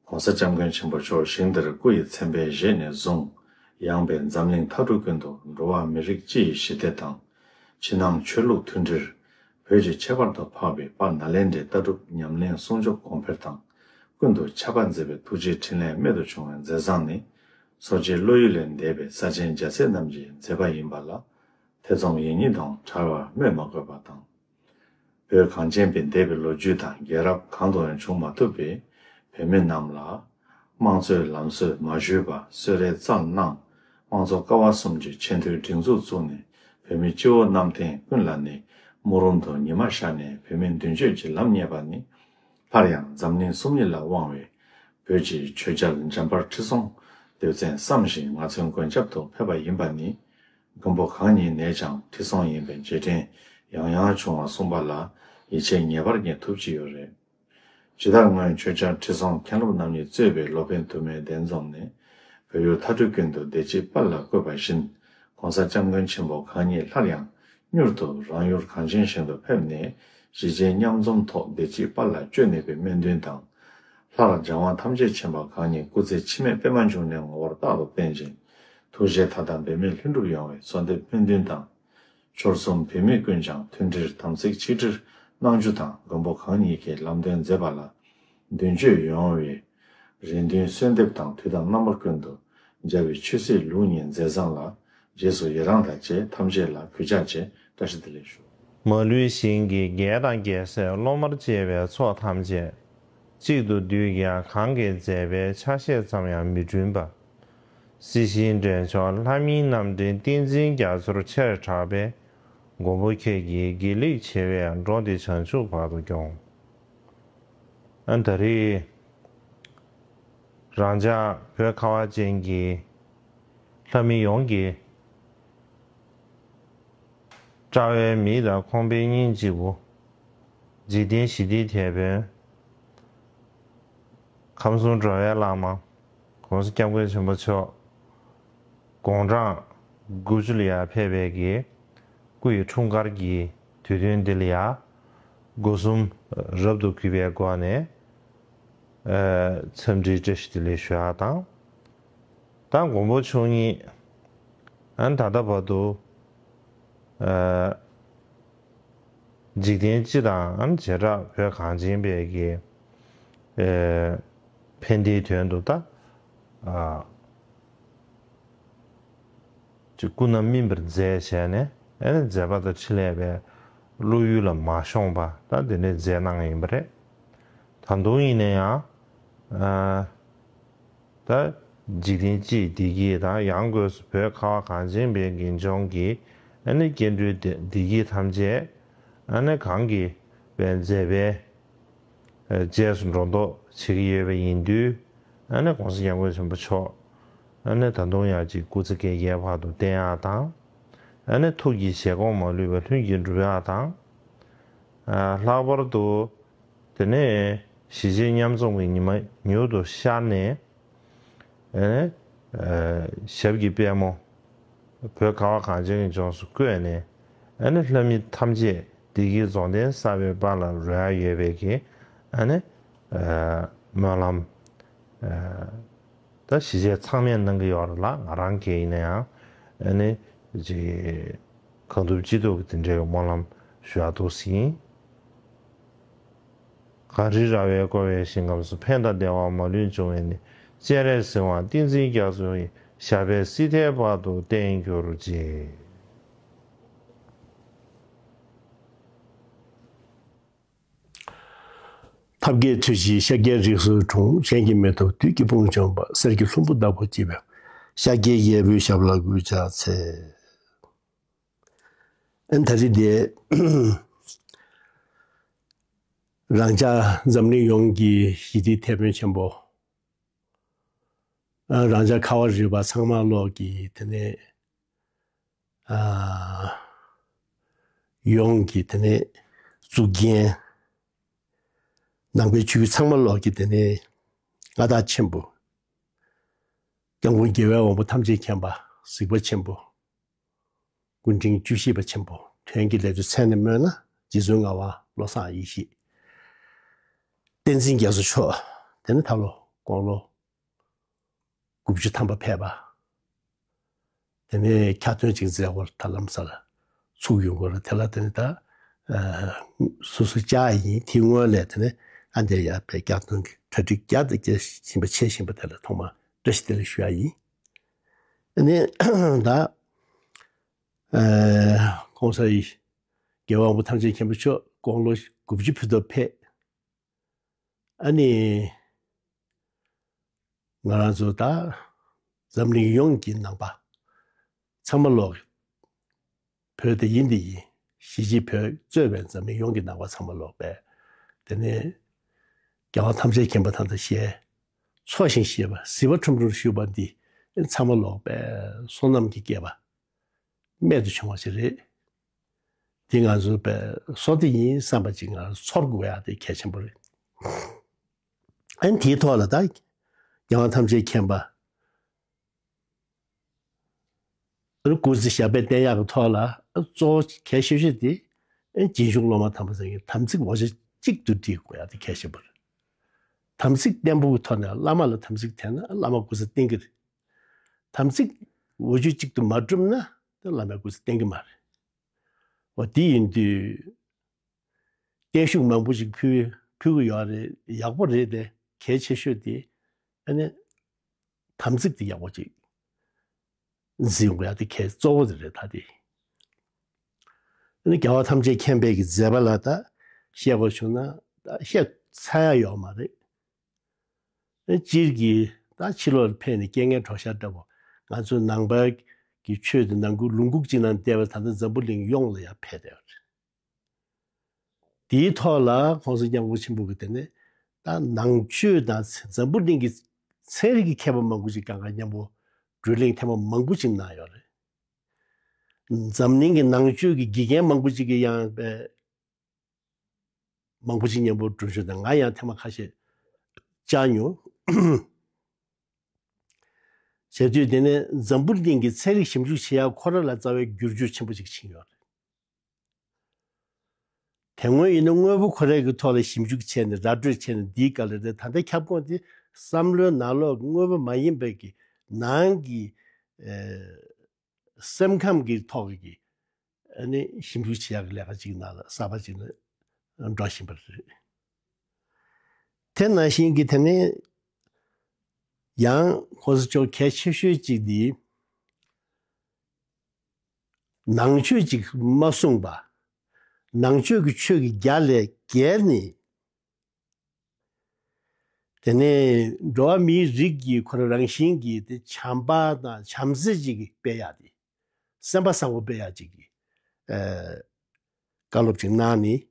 ༸གོང་ས་༸སྐྱབས་མགོན་ཆེན་པོ་མཆོག་ཞིང་འདིར་སྐུ་ཡི་མཚན་དཔེ་བཞེས་ནས་བཟུང་། ཡངས་པའི་འཛམ་གླིང་མཐའ་གྲུ་ཀུན་ཏུ་འགྲོ་བ་མི་རིགས་སྤྱི་ཡི་ཞི་བདེ་དང་། ཕྱི་ནང་ཆོས་ལུགས་མཐུན་སྒྲིལ། བོད་ཀྱི་ཁྱད་པར་དུ་འཕགས་པའི་དཔལ་ནཱ་ལེནྡྲའི་ལྟ་གྲུབ་ཉམས་ལེན་ཟུང་འཇུག་གོང་འཕེལ་དང་། ཀུན་ཏུ་ཁྱབ་པ་མཛད་པའི་ཐུགས་རྗེའི་ཕྲིན་ལས་རྨད་དུ་བྱུང་བའི་མཛད་བཟང་ནི། འཚོ་བྱེད་བློ་ཡུལ་ལས་འདས་པའི་ས་ཆེན་རྒྱལ་སྲས་རྣམས་ཀྱི་མཛད་པ་ཡིན་པ་ལ། ཐེ་ཚོམ་ཡེ་གཉིས་དང་བྲལ་བར་སྨོས་མ་དགོས་པ་དང་། བོད་གངས་ཅན་པའི་འདས་པའི་ལོ་རྒྱུས་དང་རྒྱལ་རབས་གང་དུ་ཡང་བྱུང་མ་ཐུབ་པའི་བོད་མི་རྣམས་ལ། དམངས་གཙོའི་ལམ་སྲོལ་མ་ཞུས་པར་གསོལ་རས་བསྩལ་གནང་། དམངས་གཙོ་ཀ་བ་གསུམ་གྱི་ཆེས་མཐོའི་སྒྲིག་འཛུགས་བཙུགས་ནས་བོད་མི་སྤྱི་བོ་གནམ་བསྟན་ཀུན་ལ་ནི་སྨོན་རུམ་དུ་ཉི་མ་ཤར་ནས་བོད་མིའི་མདུན་སྐྱོད་ཀྱི་ལམ་རྙེད་པ་ནི། སླར་ཡང་འཛམ་གླིང་གསུམ་གཉིས་ལ་དབང་བའི་བོད་ཀྱི་ཆོས་རྒྱལ་འཇམ་དཔལ་ཁྲི་སྲོང་ལྡེ་བཙན་བསམ་བཞིན་ངག་མཚན་མགོན་སྐྱབས་སུ་ཕེབས་པ་ཡིན་པ་ནི། མགོན་པོ་གང་ཉིད་ནས་ཀྱང་ཁྲི་སྲོང་ཡིན་པའི་རྗེས་དྲན་ཡང་ཡང་བྱུང་བ་གསུངས་པ་ལ་ཡིད་ཆེས་ངེས་པར་རྙེད་ཐུབ་ཀྱི་ཡོད་རེད། ཇི་ལྟར་སྔོན་ཆོས་རྒྱལ་ཁྲི་སྲོང་མཁན་སློབ་རྣམ་གཉིས་གཙོས་པའི་ལོ་པཎ་དུ་མས་གདན་འཛོམས་ནས་བོད་ཡུལ་མཐའ་གྲུ་ཀུན་ཏུ་བདེ་སྐྱིད་དཔལ་ལ་བཀོད་པ་བཞིན། ༸གོང་ས་༸སྐྱབས་མགོན་ཆེན་པོ་གང་ཉིད་སླར་ཡང་མྱུར་དུ་རང་ཡུལ་གངས་ཅན་ཞིང་དུ་ཕེབས་ནས་གཞིས་བྱེས་མཉམ་འཛོམས་ཐོག་བདེ་སྐྱིད་དཔལ་ལ་སྤྱོད་ནུས་པའི་སྨོན་འདུན་དང་། སླར་རྒྱལ་དབང་ཐམས་ཅད་མཁྱེན་པ་གང་ཉིད་སྐུ་ཚེ་འཆི་མེད་པདྨ་འབྱུང་གནས་ངོ་བོར་རྟག་ཏུ་བརྟན་ཅིང་། ཐུགས་བཞེད་མཐའ་དག་འབད་མེད་ལྷུན་གྲུབ་ཡོང་བའི་གསོལ་འདེབས་སྨོན་འདུན་དང་། ཆོལ་གསུམ་བོད་མི་ཀུན་ཀྱང་མཐུན་སྒྲིལ་དམ་ཚིག་ཆིག་སྒྲིལ་གནང་རྒྱུ་དང་མགོན་པོ་གང་ཉིད་ཀྱི་ལམ་སྟོན་མཛད་པ་ལ་མདུན་སྐྱོད་ཡོང་བའི་ རེ་འདུན་གསོལ་འདེབས་དང་དུས་དང་རྣམ་པ་ཀུན་ཏུ་མཇལ་བའི་ཆོས་སྲིད་ལུགས་གཉིས་མཛད་བཟང་ལ། རྗེས་སུ་ཡི་རང་དང་བཅས་ཐམས་ཅད་ལ་གུས་ཕྱག་བཅས་བཀྲ་ཤིས་བདེ་ལེགས་ཞུ། མ་ལུས་ཞིང་གི་རྒྱལ་དང་རྒྱལ་སྲས་སློབ་མར་བཅས་པའི་ཚོགས་ཐམས་ཅད་གཅིག་ཏུ་བསྡུས་ཀྱང་གང་གི་མཛད་པའི་ཆ་ཤས་ཙམ་ཡང་མི་བསྐྲུན་པ། སྲིད་ཞིའི་འདྲེན་མཆོག་ལྷ་མིའི་རྣམ་འདྲེན་བསྟན་འཛིན་རྒྱ་མཚོར་ཆེར་གྲགས་པས། མགོན་པོ་ཁྱེད་ཀྱི་དགེ་ལེགས་ཆེ་བས་འགྲོ་འདི་བྱང་ཆུབ་བར་དུ་སྐྱོང་། ཨ་ད་རེས་རང་ཅག་བོད་ཁ་བ་ཅན་གྱི་ལྷ་མི་ཡོངས་ཀྱི་དཔྲལ་བའི་མིག་དང་ཁོང་པའི་སྙིང་གཅིག་པུ། འཇིག་རྟེན་ཞི་བདེའི་དེད་དཔོན། ཁམས་གསུམ་འགྲོ་བའི་བླ་མ། ༸གོང་ས་༸སྐྱབས་མགོན་ཆེན་པོ་མཆོག་དགུང་གྲངས་དགུ་བཅུ་ལ་ཡར་ཕེབས་པའི་གི་སྐུ་ཡི་འཁྲུངས་སྐར་གྱི་དུས་སྟོན་འདི་ལ་ཡང་སྒོ་གསུམ་རབ་ཏུ་གུས་པའི་སྒོ་ནས་ཨ་འཚམས་འདྲིའི་བཀྲ་ཤིས་བདེ་ལེགས་ཞུ་ཡག་དང་། ད་མགོན་པོ་མཆོག་ཉིད་ཨ་ད་ལྟ་བར་དུ་ཨ་འཇིག་རྟེན་སྤྱི་དང་ཨ་བྱེ་བྲག་བོད་གངས་ཅན་པའི་གི་ཨ་ཕན་བདེའི་དོན་དུ་ད་ཨ་ཅིག་སྐུ་ན་སྨིན་པར་མཛད་བྱས་ནས་ཨ་ནི་མཛད་པ་དང་འཕྲིན་ལས་པའི་བློ་ཡུལ་ལ་མ་ཤོང་པ་ད་དེ་འདྲའི་མཛད་གནང་ཡིན་པ་རེད། ད་དུང་ཡིན་ན་ཡང་ཨ་ད་འཇིག་རྟེན་སྤྱིའི་བདེ་སྐྱིད་དང་ཡང་སྒོས་སུ་བོད་ཁ་བ་གངས་ཅན་པའི་འགན་ལྗོངས་ཀྱི་ཨ་ནི་སྐྱེ་འགྲོའི་བདེ་བདེ་སྐྱིད་ཐམས་ཅད་ཨ་ནི་གང་གིས་པའི་མཛད་པའི་རྗེས་སུ་འགྲོ་ལྡོག་བྱེད་ཀྱི་ཡོད་པ་ཡིན་དུས་ཨ་ནི་༸གོང་ས་༸སྐྱབས་མགོན་ཆེན་པོ་མཆོག་ཨ་ནི་ད་དུང་ཡང་ཅིག་སྐུ་ཚེ་བསྐལ་བརྒྱའི་བར་དུ་བརྟན་ཡག་དང་། ཨ་ནི་ཐུགས་ཀྱི་བཞེད་དགོངས་མ་ལུས་པ་ལྷུན་གྱིས་འགྲུབ་ཡག་དང་། ཨ་ལྷག་པར་དུ་དེ་ནས་ཞི་བྱེད་མཉམ་འཛོམས་ཀྱི་ཉི་མ་མྱུར་དུ་ཤར་ནས་ཨ་ནི་ཨ་ཞབས་ཀྱི་པད་མོ་བོད་ཁ་བ་གངས་ཅན་གྱི་ལྗོངས་སུ་བཀོད་ནས་ཨ་ནི་ལྷ་མི་ཐམས་ཅད་བདེ་སྐྱིད་རྫོགས་ལྡན་གསར་པའི་དཔལ་ལ་རོལ་ཡག་ཡོད་པའི་གི་ཨ་ནི་ཨ་སྨོན་ལམ་ཨ་ད་ཞི་བྱེད་ཚང་མས་གནང་གི་ཡོད་རེད་ལ། ང་རང་གིས་ཡིན་ན་ཡང་ཨ་ནི་ཅིག་གང་ཐུབ་ཅི་ཐུབ་ཀྱིས་དེ་འདྲའི་སྨོན་ལམ་ཞུ་ཡག་འདུག་ཟིན། གངས་རི་ར་བས་བསྐོར་བའི་ཞིང་ཁམས་སུ། ཕན་དང་བདེ་བ་མ་ལུས་འབྱུང་བའི་གནས། སྤྱན་རས་གཟིགས་དབང་བསྟན་འཛིན་རྒྱ་མཚོ་ཡི། ཞབས་པད་སྲིད་མཐའི་བར་དུ་བརྟན་གྱུར་ཅིག། ཐབས་མཁས་ཐུགས་རྗེས་ཤཱཀྱའི་རིགས་སུ་འཁྲུངས། གཞན་གྱིས་མི་ཐུབ་བདུད་ཀྱི་དཔུང་འཇོམས་པ། གསེར་གྱི་ལྷུན་པོ་ལྟ་བུར་བརྗིད་པའི། ཤཱཀྱའི་རྒྱལ་པོའི་ཞབས་ལ་གུས་ཕྱག་འཚལ། ཨ་ནི་ད་རེས་འདི་རང་ཅག་འཛམ་གླིང་ཡོངས་ཀྱི་ཞི་བདེའི་དེད་དཔོན་ཆེན་པོ། ཨ་རང་ཅག་ཁ་བ་རི་པ་ཚང་མ་ལོག་གི་དེ་ནས་ཨ་ཡོངས་ཀྱི་དེ་ནས་གཙུག་རྒྱན། ནང་པའི་ཆོས་བརྒྱུད་ཚང་མ་ལོག་གི་དེ་ནས་མངའ་བདག་ཆེན་པོ། སྐྱབས་མགོན་རྒྱལ་བའི་དབང་པོ་ཐམས་ཅད་མཁྱེན་པ། གཟིགས་པ་ཆེན་པོ། སྐུ་ཕྲེང་བཅུ་བཞི་པ་ཆེན་པོ། དོན་གྱི་ལས་ཚུལ་མཚན་ནས་སྨོས་ན། རྗེ་བཙུན་ངག་དབང་བློ་བཟང་ཡེ་ཤེས། བསྟན་འཛིན་རྒྱ་མཚོ་མཆོག། དེ་ནས་ད་ལོ་དགུང་ལོ་དགུ་བཅུ་ཐམ་པ་ཕེབས་པ། དེ་ནས་ཁ་ཏོན་ཅིག་མཛད་སྐོར་ད་ལམ་སང་ཚུགས་ཡོང་གི་རེད། དེ་ལ་དེ་ནས་ད་ཨ་སོ་སོ་བཅར་ཡིན། དེའི་སྔོན་ལ་དེ་ནས་ཨ་འདིར་ཡར་ཕེབས་ཁ་ཏོན་གྱི་གྲ་སྒྲིག་བརྒྱབ་སྟེ་བྱེད་བཞིན་པ་བྱེད་བཞིན་པ་དེ་ལ་ཐོག་མར་བཀྲ་ཤིས་བདེ་ལེགས་ཞུ་ཡག་ཡིན། ཨ་ནི་ད་ཨ་༸གོང་ས་ཡི་རྒྱལ་བ་དབང་པོ་ཐམས་ཅད་མཁྱེན་པ་མཆོག་དགུང་ལོ་དགུ་བཅུ་ཕུད་དུ་ཕེབས། ཨ་ནི་ང་རང་ཚོ་ད་འཛམ་གླིང་ཡོངས་ཀྱི་ནང་པ་ཚང་མ་ལོག་བོད་དེ་ཡིན་དེ་ཡིན། གཞིས་བྱེས་བོད་གཙོས་པའི་འཛམ་གླིང་ཡོངས་ཀྱི་ནང་པ་ཚང་མ་ལོག་པས། དེ་ནས་རྒྱལ་བ་ཐམས་ཅད་མཁྱེན་པ་དང་དང་ཞལ་འཚོ་ཞིང་གཞེས་པ་གཟི་བ་ཁྲོམ་ཁྲོམ་བཞུགས་པ་འདི་ཚང་མ་ལོག་པས། བསོད་ནམས་ཀྱི་སྐལ་པ་རྨད་དུ་བྱུང་བ་ཞིག་རེད། དེ་ང་ཚོ་པའི་བསོད་བདེ་ཡིན་བསམ་པ་ཅིག་ང་ཚོ་ཚོར་དགོས་ཡག་དེ་གལ་ཆེན་པོ་རེད། ཨ་ནི་དེའི་ཐོག་ལ་ད་རྒྱལ་བ་ཐམས་ཅད་མཁྱེན་པ་ཨ་ནི་སྐུ་ཚེ་ཞབས་པད་བརྟན་ཡག་གི་ཐོག་ལ་གཙོ་བོ་གལ་ཆེ་ཤོས་དེ་ཨ་ནི་རྗེས་འཇུག་སློབ་མ་དམ་པ་ཚང་གི་དམ་ཚིག་འོ་ཇ་གཅིག་ཏུ་སྒྲིལ་དགོས་ཡག་དེ་གལ་ཆེན་པོ་རེད། དམ་ཚིག་བརྟན་པོ་གི་ཐོག་ནས་བླ་མ་ལ་དམ་ཚིག་བརྟན་ན་བླ་མ་སྐུ་ཚེ་བརྟན་གྱི་རེད། དམ་ཚིག་འོ་ཇ་གཅིག་ཏུ་མ་བསྒྲུབས་ན་དེ་བླ་མའི་སྐུ་ཚེ་བརྟན་གྱི་མ་རེད། འོ་དེ་ཡིན་དུས་བརྟན་བཞུགས་མང་པོ་ཞིག་ཕུལ་ཕུལ་གྱི་ཡོད་རེད། ཡག་པོ་རེད་དེ། གལ་ཆེ་ཤོས་དེ་ ཨ་ནི་དམ་ཚིག་དེ་ཡག་པོ་ཅིག་འཛིན་དགོས་ཡ་དེ་གལ་གཙོ་བོ་དེ་རེད། ད་དེ་ཨ་ནི་རྒྱལ་བ་ཐམས་ཅད་མཁྱེན་པའི་གི་མཛད་པ་ལ་ད་བཤད་དགོས་བྱུང་ན་ད་བཤད་ཚར་ཡ་ཡོད་མ་རེད། སྤྱིར་གྱི་ད་ཕྱི་ལོགས་ཕེབས་ནས་རྐྱེན་ངན་གྲོགས་ཤར་འདྲ་པོ། ང་ཚོ་ནང་པ་གི་ཆོས་དེ་ནང་ཁུལ་ལུང་ཁུག་ཅིག་ནང་བསྡད་པ་ད་ལྟ་འཛམ་བུ་གླིང་ཡོངས་ལ་ཡང་ཕེབས་བསྡད་པ་རེད། དེའི་ཐོག་ལ་༸གོང་ས་༸སྐྱབས་མགོན་ཆེན་པོ་གི་དེ་ནས་ད་ནང་ཆོས་དང་འཛམ་བུ་གླིང་གི་ཚན་རིག་གི་མཁས་པ་མང་པོ་ཅིག་གང་ག་མཉམ་པོ་བགྲོ་གླེང་ཐེངས་མ་མང་པོ་ཅིག་གནང་ཡོད་རེད། འཛམ་གླིང་གི་ནང་ཆོས་ཀྱི་དགེ་རྒན་མང་པོ་ཅིག་གིས་ཡང་དཔེ་མང་པོ་ཅིག་མཉམ་པོ་བགྲོ་གླེང་དང་། ང་ཡང་ཐེངས་མ་ཁ་ཤས་བཅར་མྱོང་། བྱས་དུས་དེ་ནས་འཛམ་བུ་གླིང་གི་ཚན་རིག་ཞིབ་འཇུག་བྱེད་ཡག་ཁོ་རང་ལ་རྩ་བའི་འགྱུར་བཅོས་ཆེན་པོ་ཅིག་ཕྱིན་ཡོད་རེད། དེ་སྔོན་ཡིན་ན་དངོས་པོ་ཁོ་རང་གི་ཐོག་ལ་ཞིབ་འཇུག་བྱས་ནས་ར་སྤྲོད་བྱས་ནས་འདིའི་སྐབས་ལ་རེད། ད་ལྟ་ཁྱབ་ཁོངས་དེ་བསམ་བློའི་ནང་ལོགས་ཀྱི་དངོས་པོ་མ་ཡིན་པའི་གི་ནང་གི་ཨེ་སེམས་ཁམས་ཀྱི་ཐོག་གི་ཨ་ནི་ཞིབ་འཇུག་བྱེད་ཡག་གི་ལས་ཀ་ཅིག་ནང་ལ་གསར་པ་ཅིག་ནི་འགྲོ་བཞིན་པ་རེད། དེ་ནང་བཞིན་གྱི་དེ་ནས་ཡང་༸གོང་ས་མཆོག་གལ་ཆེ་ཤོས་ཅིག་འདི་ནང་ཆོས་ཅིག་མ་གསུངས་པ། ནང་ཆོས་ཀྱི་ཆོས་ཀྱི་རྒྱ་ལས་བརྒལ་ནས། དེ་ནས་འགྲོ་བ་མིའི་རིགས་ཀྱི་ཁོ་རང་རང་བཞིན་གྱི་དེ་བྱམས་པ་དང་བྱམས་བརྩེ་ཅིག་སྤེལ་ཡག་དེ། སེམས་པ་བཟང་པོ་སྤེལ་ཡག་ཅིག་གི་ཨ་བཀའ་སློབ་ཅིག་གནང་ནས།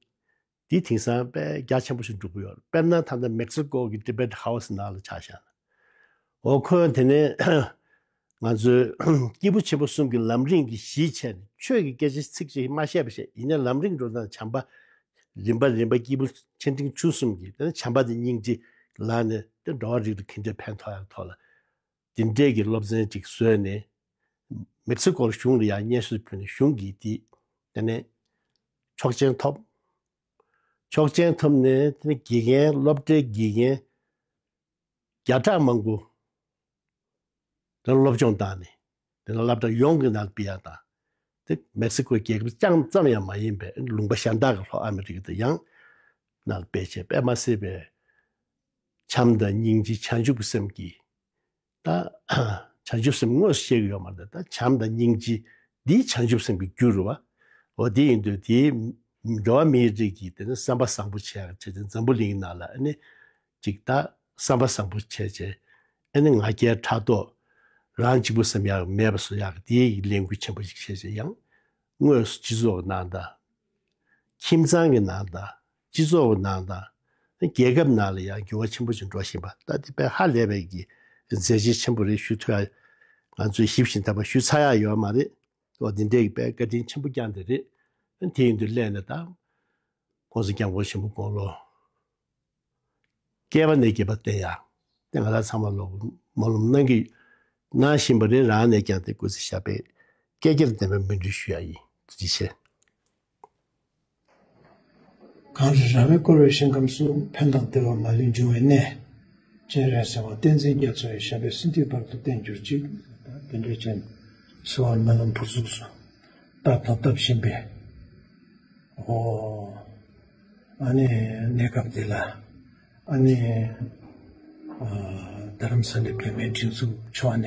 དེ་དེང་སང་དཔེ་རྒྱ་ཆེན་པོ་ཞིག་འགྲོ་གི་ཡོད་རེད། དཔེར་ན་ད་ལྟ་མེག་སི་ཀོ་གི་ཊི་བེཊ་ཧའུ་སི་ནང་ལ་ཆ་བཞག་ན། འོ་ཁོས་དེ་ནས་ང་ཚོའི་སྐྱེས་བུ་ཆེན་པོ་གསུམ་གྱི་ལམ་རིམ་གྱི་གཞི་བྱས་ནས་ཆོས་ཀྱི་སྐད་ཆ་ཚིག་གཅིག་མ་བཤད་པ་བཤད། ཡིན་ནའི་ལམ་རིམ་འགྲོ་སྟངས་བྱམས་པ་རིམ་པ་རིམ་པ་སྐྱེས་བུ་ཆེ་འབྲིང་ཆུང་གསུམ་གྱི་དེ་ནས་བྱམས་པ་དང་སྙིང་རྗེ་ལ་ནས་དེ་འགྲོ་བ་རིགས་ལ་ག་འདྲས་ཕན་ཐོགས་ཡག་ཐོག་ལ། དེ་འདྲས་ཀྱི་སློབ་ཚན་ཅིག་བཟོས་ནས། མེག་སི་ཀོ་གཞུང་ལ་ཡང་སྙན་ཞུ་ཕུལ་ནས་གཞུང་གིས་དེ་དེ་ནས་ཆོག་མཆན་ཐོབ། ཆོག་མཆན་ཐོབ་ནས་དེ་ནས་དགེ་རྒན་སློབ་གྲྭའི་དགེ་རྒན་བརྒྱ་ཕྲག་མང་པོ་དེ་སློབ་སྦྱོང་བཏང་ནས། དེ་ནས་སློབ་གྲྭ་ཡོངས་ཀྱི་ནང་ལ་སྤེལ་ཡག་དང་། དེ་མེག་སི་ཀོ་རྒྱལ་ཁབ་རྐྱང་ཙམ་ཡང་མ་ཡིན་པའི་ལུང་པ་གཞན་དག་གི་ལྷོ་ཨ་མི་རི་ཀ་དང་ཡང་ནང་ལ་སྤེལ་བྱས། དཔེ་མ་སྲིད་པའི་བྱམས་དང་སྙིང་རྗེ་བྱང་ཆུབ་ཀྱི་སེམས་ཀྱིས། ད་བྱང་ཆུབ་སེམས་དངོས་སུ་བཤད་ཀྱི་ཡོད་མ་རེད། ད་བྱམས་དང་སྙིང་རྗེ་འདི་བྱང་ཆུབ་སེམས་ཀྱི་རྒྱུ་རེད་བ། འོ་དེ་ཡིན་དུས་དེའི་འགྲོ་བ་མིའི་རིགས་ཀྱི་དེ་ནི་བསམ་པ་བཟང་པོ་བྱེད་ཡག་བྱས་ཏེ་འཛམ་བུ་གླིང་ནང་ལ་ཨ་ནི་ཅིག་ད་བསམ་པ་བཟང་པོ་བྱས་བྱས། ཨ་ནི་ང་རྒྱལ་ཕྲག་དོག་རང་གཅིག་པུ་བསམ་ཡག་མེད་པ་བཟོ་ཡག་དེའི་ལས་འགུལ་ཆེན་པོ་ཞིག་བྱས་བྱས་ཡང་། དངོས་སུ་སྤྱི་ཚོགས་ནང་དང་། ཁྱིམ་ཚང་གི་ནང་དང་། སྤྱི་ཚོགས་ཀྱི་ནང་དང་། རྒྱལ་ཁབ་ནང་ལ་ཡང་འགྱུར་བ་ཆེན་པོ་ཞིག་འགྲོ་བཞིན་པ། ད་དེ་དཔེ་ཧ་ལས་པའི་གི་མཛད་རྗེས་ཆེན་པོ་རེད། ཞུ་ཐུབ་ཡ་ང་ཚོས་ཞིབ་ཞིབ་ད་པ་ཞུ་ཚར་ཡ་ཡོད་མ་རེད། འོ་དེ་འདྲའི་གི་དཔེ་བཀའ་དྲིན་ཆེན་པོ་བསྐྱངས་དེ་རེད། དེ་ཡིན་དུས་སླད་ནས་ད་༸གོང་ས་༸སྐྱབས་མགོན་ཆེན་པོ་དགུང་ལོ་བསྐལ་པ་ནས་བསྐལ་པ་བརྟན་ཡག་དེ་ང་རང་ཚང་མ་ལོ་སྨོན་ལམ་གནང་གི་གནང་བཞིན་པ་རེད། རང་ནས་ཀྱང་དེ་སྐུ་ཚེ་ཞབས་པད་བསྐལ་བརྒྱར་བརྟན་པའི་སྨོན་འདུན་ཞུ་ཡ་ཡིན། ཐུགས་རྗེ་ཆེ། གངས་རི་ར་བས་བསྐོར་བའི་ཞིང་ཁམས་སུ། ཕན་དང་བདེ་བ་མ་ལུས་འབྱུང་བའི་གནས། སྤྱན་རས་གཟིགས་དབང་བསྟན་འཛིན་རྒྱ་མཚོ་ཡི། ཞབས་པད་སྲིད་མཐའི་བར་དུ་བརྟན་གྱུར་ཅིག་དེ་འདྲའི་ཅན་གསོལ་བ་སྨོན་ལམ་ཕུར་ཚུགས་སུ་བཏབ་དང་བཏབ་བཞིན་པའི། ཨོ། ཨ་ནི་གནས་སྐབས་འདི་ལ་ཨ་ནི་ཨ་རྡ་རམ་ས་ལའི་བོད་མིའི་སྒྲིག་འཛུགས་ཕྱོགས་ནས་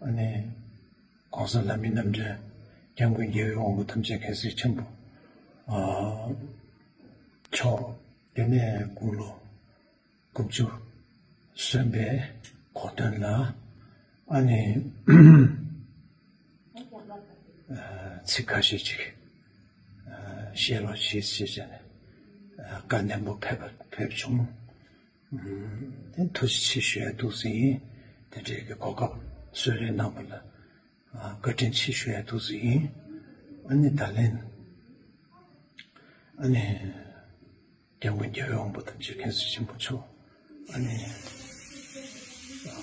ཨ་ནི་༸གོང་ས་ལྷ་མིའི་རྣམ་འདྲེན་༸སྐྱབས་མགོན་རྒྱལ་བའི་དབང་པོ་ཐམས་ཅད་མཁྱེན་བརྩེ་ཆེན་པོ་ཨ་མཆོག་དེ་ནས་དགུང་ལོ་དགུ་བཅུ་སོན་པའི་གོ་སྟོན་ལ་ཨ་ནི་ཚིག་ཁ་ཤས་ཅིག་བཤད་རོགས་བྱེད་ཞེས་བྱས་ནས་བཀའ་ནན་པོ་ཕེབས་ཕེབས་བྱུང་། དེ་ཐུགས་རྗེ་ཆེ་ཞུ་ཡ་འདུག་ཟེར་ཡིན། དེ་འདྲའི་གི་གོ་སྐབས་གསོལ་རས་གནང་བ་ལ་བཀའ་དྲིན་ཆེ་ཞུ་ཡ་འདུག་ཟེར་ཡིན། ཨ་ནི་ད་ལན་ཨ་ནི་༸སྐྱབས་མགོན་རྒྱལ་བའི་དབང་པོ་ཐམས་ཅད་མཁྱེན་བརྩེ་ཆེན་པོ་མཆོག་ཨ་ནི་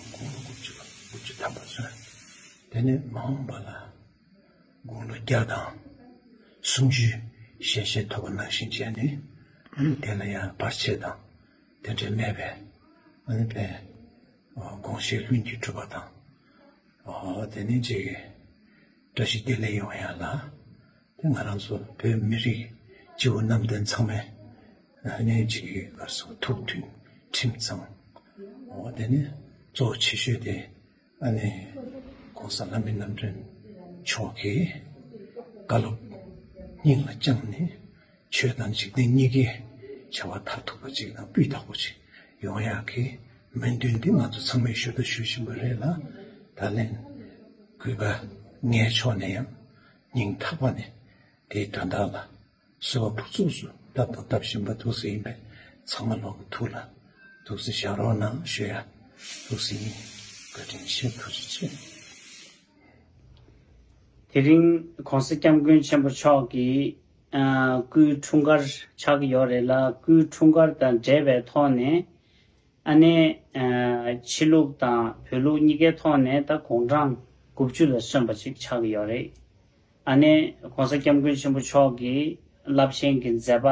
དགུང་ལོ་དགུ་བཅུ་དགུ་བཅུ་ཐམ་པ་སོན། དེ་ནས་མ་འོངས་པ་ལ་དགུང་ལོ་བརྒྱ་དང་སུམ་ཅུའི་ཞལ་བཞེས་ཐོབ་པ་ནང་བཞིན་བྱས་ནས་ཨ་ནི་དེ་ལ་ཡང་བར་ཆད་དང་དེ་འདྲ་མེད་པའི་ཨ་ནི་དཔེ་དགོངས་བཞེད་ལྷུན་གྱིས་གྲུབ་པ་དང་། ཨོ་དེ་ནས་ཅིག་བཀྲ་ཤིས་བདེ་ལེགས་ཡོང་ཡ་ལ། དེ་ང་རང་ཚོ་བོད་མི་རིགས་སྤྱི་བོ་གནམ་བསྟན་ཚང་མས་ཨ་ནི་ཅིག་གར་སོང་ཐུགས་མཐུན་ཁྲིམས་གཙང་། ཨོ་དེ་ནས་ གཙོ་བོ་ཆེ་ཤོས་དེ་ཨ་ནི་༸གོང་ས་ལྷ་མིའི་རྣམ་འདྲེན་མཆོག་གིས་བཀའ་སློབ་སྙིང་ལ་བཅངས་ནས། ཆོས་དང་འཇིག་རྟེན་གཉིས་ཀའི་བྱ་བ་མཐར་ཐུག་པ་ཅིག་དང་སྤུས་དག་པོ་ཅིག་ཡོང་ཡག་གི་སྨོན་འདུན་འདི་ང་ཚོ་ཚང་མས་ཞུ་དང་ཞུ་བཞིན་པ་རེད་ལ། ད་ལན་གུས་པ་ངའི་ཕྱོགས་ནས་ཡང་སྙིང་ཐག་པ་ནས་དེའི་དོན་དག་ལ་གསོལ་བ་ཕུར་ཚུགས་སུ་བཏབ་དང་བཏབ་བཞིན་པ་འདུག་སེ་ཡིན་པས། ཚང་མ་ལོག་གི་ཐུགས་ལ་འདུག་སེ་བཞག་རོགས་གནང་ཞུ་ཡ། འདུག་སེ་ཡིན། བཀའ་དྲིན་ཆེ། ཐུགས་རྗེ་ཆེ། དེ་རིང་༸གོང་ས་༸སྐྱབས་མགོན་ཆེན་པོ་མཆོག་གི་ཨ་སྐུའི་འཁྲུངས་སྐར་ཆགས་ཀྱི་ཡོད་རེད་ལ། སྐུའི་འཁྲུངས་སྐར་དང་འབྲེལ་བའི་ཐོག་ནས་ཨ་ནི་ཨ་ཕྱི་ལུགས་དང་བོད་ལུགས་གཉིས་ཀའི་ཐོག་ནས་ད་དགུང་གྲངས་དགུ་བཅུ་ལ་སོན་པ་ཅིག་ཆགས་ཀྱི་ཡོད་རེད། ཨ་ནི་༸གོང་ས་༸སྐྱབས་མགོན་ཆེན་པོ་མཆོག་གི་རླབས་ཆེན་གྱི་མཛད་པ་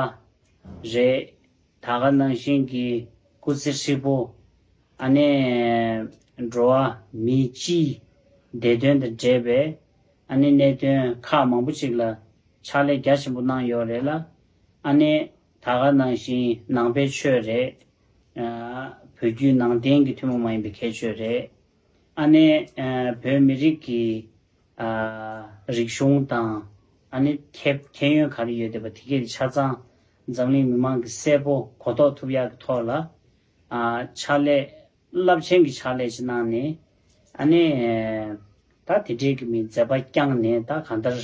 རེད། ད་ག་ནང་བཞིན་གྱི་སྐུ་ཚེ་ཧྲིལ་པོ། ཨ་ནི་འགྲོ་བ་མིའི་སྤྱིའི་བདེ་དོན་དང་འབྲེལ་བའི་ཨ་ནི་གནད་དོན་ཁག་མང་པོ་ཅིག་ལ་ཕྱག་ལས་རྒྱ་ཆེན་པོ་གནང་ཡོད་རེད་ལ། ཨ་ནི་ད་ག་ནང་བཞིན་ནང་པའི་ཆོས་རེད། ཨ་བོད་བརྒྱུད་ནང་བསྟན་གྱི་ཐུན་མོང་མ་ཡིན་པའི་ཁྱད་ཆོས་རེད། ཨ་ནི་ཨ་བོད་མི་རིགས་ཀྱི་ཨ་རིག་གཞུང་དང་ཨ་ནི་ཁྱད་ཁྱད་ཡོན་ག་རེ་ཡོད་བསྡད་པ་དེ་གས་ཆ་ཚང་འཛམ་གླིང་མི་མང་གིས་གསལ་པོ་གོ་རྟོགས་ཐུབ་ཡག་གི་ཐོག་ལ་ཨ་ཕྱག་ལས་རླབས་ཆེན་གྱི་ཕྱག་ལས་ཅིག་གནང་ནས། ཨ་ནི་ད་དེ་འདྲའི་གི་མི་མཛད་པ་བསྐྱངས་ནས་ད་གང་ལྟར་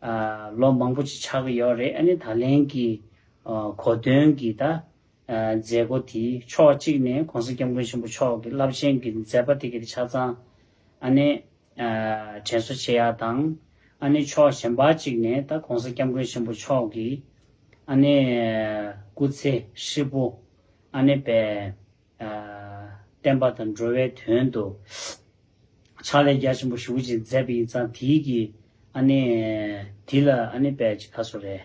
ཨ་ལོ་མང་པོ་ཅིག་ཆགས་ཀྱི་ཡོད་རེད། ཨ་ནི་ད་ལན་གྱི་ཨ་གོ་སྟོན་གྱི་ད་ཨ་མཛད་སྒོ་དེ་ཕྱོགས་གཅིག་ནས་༸གོང་ས་༸སྐྱབས་མགོན་ཆེན་པོ་མཆོག་གི་རླབས་ཆེན་གྱི་མཛད་པ་དེ་གའི་ཆ་ཚང་ཨ་ནི་ཨ་དྲན་གསོ་བྱེད་ཡག་དང་། ཨ་ནི་ཕྱོགས་གཞན་པ་གཅིག་ནས་ད་༸གོང་ས་༸སྐྱབས་མགོན་ཆེན་པོ་མཆོག་གི་ཨ་ནི་སྐུ་ཚེ་ཧྲིལ་པོ་ཨ་ནི་པའི་ཨ་བསྟན་པ་དང་འགྲོ་བའི་དོན་དུ་ཕྱག་ལས་རྒྱ་ཆེན་པོ་ཞེ་པོ་ཅིག་མཛད་པ་ཡིན་ཙང་། དེའི་གི་ཨ་ནི་དེ་ལ་ཨ་ནི་པའི་ཅིག་ག་རེ་ཟེར་དགོས་རེད།